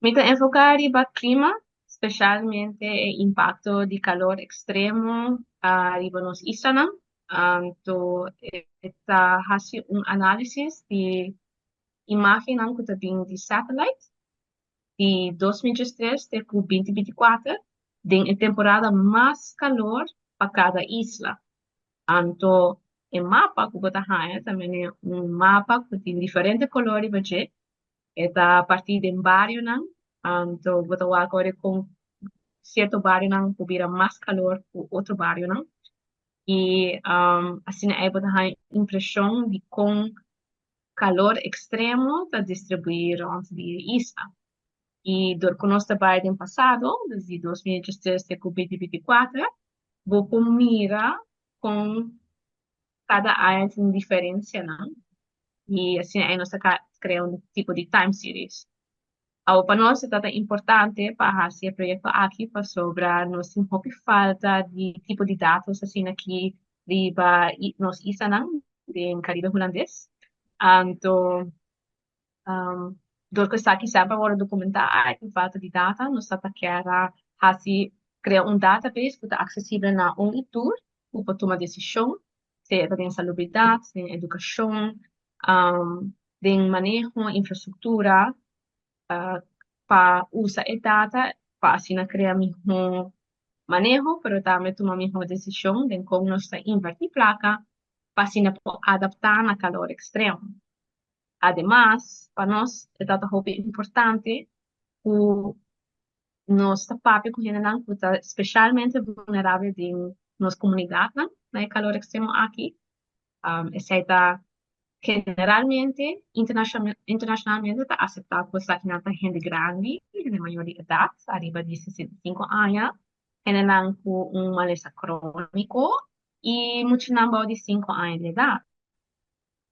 Mi ta enfoká riba klima, spesialmente e impakto di kalor ekstremo riba nos islanan. Anto, ta hasi un análisis di imágennan ku ta bin di satellite di 2003 te ku 2024 den e temporada mas kalor pa kada isla. Anto, e mapa ku bo ta haña tambe ta un mapa ku tin diferente koló riba dje. E ta partí den barionan. Anto, bo ta wak ku sierto barionan por bira mas kalor ku otro barionan. I asina ei bo ta haña impreshon di kon kalor ekstremo ta distribuí rònt di e isla. I dor ku nos ta bai den pasado, desde 2003 te ku 2024, bo por mira kon kada aña tin diferensianan. I asina ei nos ta krea un tipo di time series. Awor, pa nos ta importante pa hasi e proyekto aki pasobra nos tin hopi falta di tipo di dato asina aki riba nos islanan den Karibe Hulandes. Anto, dor ku esaki semper a wòrdu dokumentá, tin falta di data, nos ta kier hasi krea un database ku ta aksesibel na un i tur, ku por tuma desishon, sea den salubridat, den edukashon, den maneho, infrastruktura, pa usa e data pa asina krea mihó maneho, pero tambe tuma mihó desishon den kon nos ta invertí plaka pa asina por adaptá na kalor ekstremo. Ademas, pa nos ta hopi importante ku nos ta papia ku hendenan ku ta spesialmente vulnerabel den nos komunidatnan na e kalor ekstremo aki. Esei ta generalmente, internashonalmente ta aseptá ku esakinan ta hende grandi, hende mayó di edat, ariba di 65 aña, hendenan ku un malesa króniko i muchanan bou di 5 aña di edat.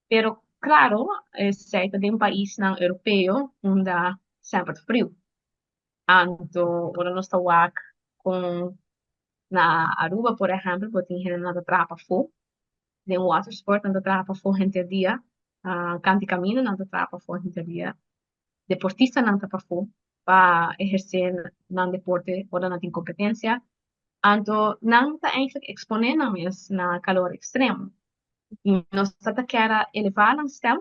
Pero, klaro, esei ta den paisnan europeo unda semper friu. Anto, ora nos ta wak kon na Aruba, por ehèmpel, bo tin hendenan ta traha pafó, den watersport nan ta traha pafó henter dia, kant'i kaminda nan ta traha pafó henter dia. Deportistanan ta pafó pa ehersé nan deporte ora nan tin kompetensia. Anto, nan ta eigenlijk eksponé nan mes na kalor ekstremo. I nos ta kier elevá nan stèm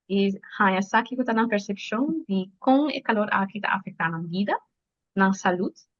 i haña sa kiko ta nan persepshon di kon e kalor aki ta afektá nan bida, nan salú.